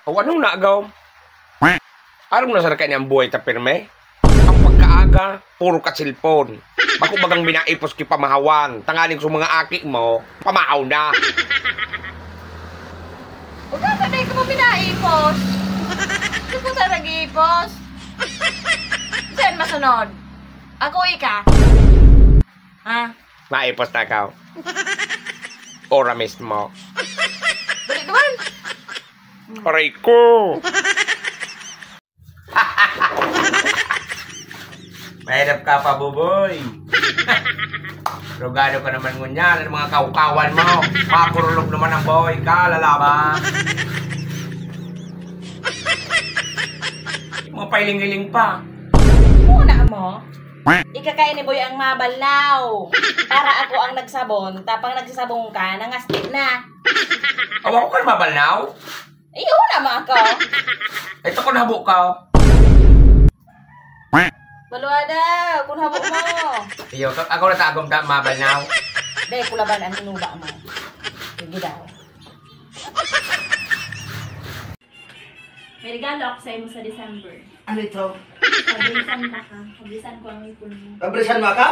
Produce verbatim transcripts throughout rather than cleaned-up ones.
O anong nagaw? Aram na sana kaini an buhay ta pirmi? An pagkaaga, puro ka cellphone. Bako bagang minaipos ki pamahawan, tanganing sa mga aki mo, pamahaw na. Ugasa na ikaw minaipos. Ikaw ta nag-iipos. Saan masunod? Ako, ika? Ha? Maipos na ikaw. Ora mismo. Dali naman. Aray ko! Mahirap ka pa, Buboy. Rugado ka naman ngunyan, ang mga kaukawan mo. Mapurulog naman ang buhay ka, lalaba. Mga pailing-iling pa. Muna mo? Ikakain ni Boy ang mabalnaw. Para ako ang nagsabon, tapang nagsasabon ka, nangastit na. Awa ko kan mabalnaw? Iyo naman ako. Ito kung habo ka. Balwada, kung habo mo. Iyo, ka- ako na tagom ta mabalnaw. Dahil kulaban ang hinuba mo. Sige daw. May regalo ako sa imo sa December. Ano ito? Pabrisan ka ka. Pabrisan ko ang ipon mo. Pabrisan mo ka?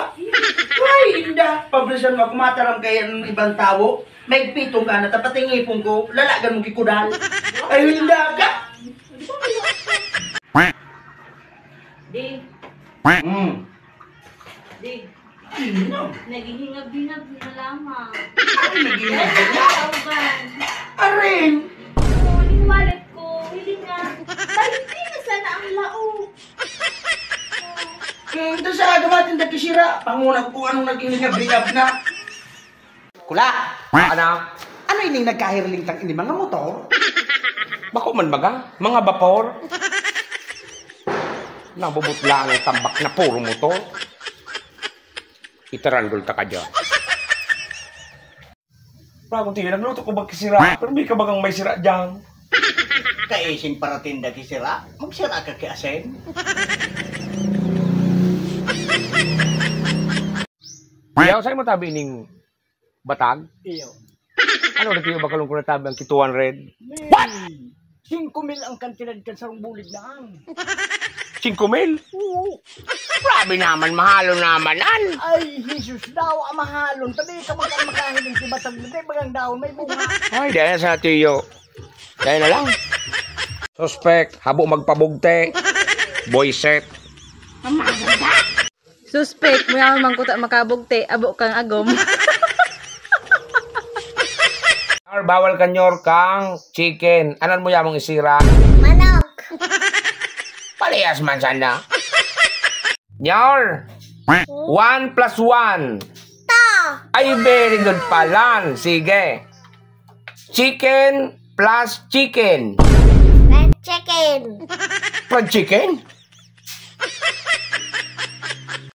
Ay, inda. Pabrisan mo ako. Mataram kaya ng ibang tao. May pitong ka na, tapos yung ipon ko, lalagan mo kikudal. Ay, inda ka. Di ba may Di. Hmm. Di. Sino? Naghihingab-hingab na lamang. Ay, naghihingab-hingab? Ay, nauban. Arin? Oo, yung wallet ko, hiling nga. Baynte na sana ang laog. Hmm, ito sa gamatin na kisira. Panguna ko kung anong naghihingab-hingab na. Kula! Ano? Ano ining nagkahirling tang ini mga motor? Bako man baga, mga bapor. Nabubutlaan ang tambak na puro motor. Itarandol ta ka dyan. Bagong tingin, nagluto ko ba kisira? Pero may kabagang may sira dyan. Kaisin paratinda kisira, magsira ka ki asin. Yaw, saan mo tabi ning batag? Iyo. Ano na tiyo bakalong ko na tabi ang kituan red? What? Singko mil ang kantidad kan sarong bulig na ang. Singko mil? Oo. Grabe naman, mahalo naman an. Ay, Jesus daw, amahalon. Tabi ka magkang makahiling si Batag, di bagang daon, may bunga. Ay, dahil sa tiyo. Dahil na lang. Suspect, habo magpabugte. Boy set. Suspect, mo yaman man kuta makabugte, abo kang agom. Or bawal kanyor kang chicken. Anan mo yamong isira? Manok. Palihas man sana. Nyor, one plus one. Ta. Ay, very good palan. Sige. Chicken plus chicken. Fried chicken. Fried chicken?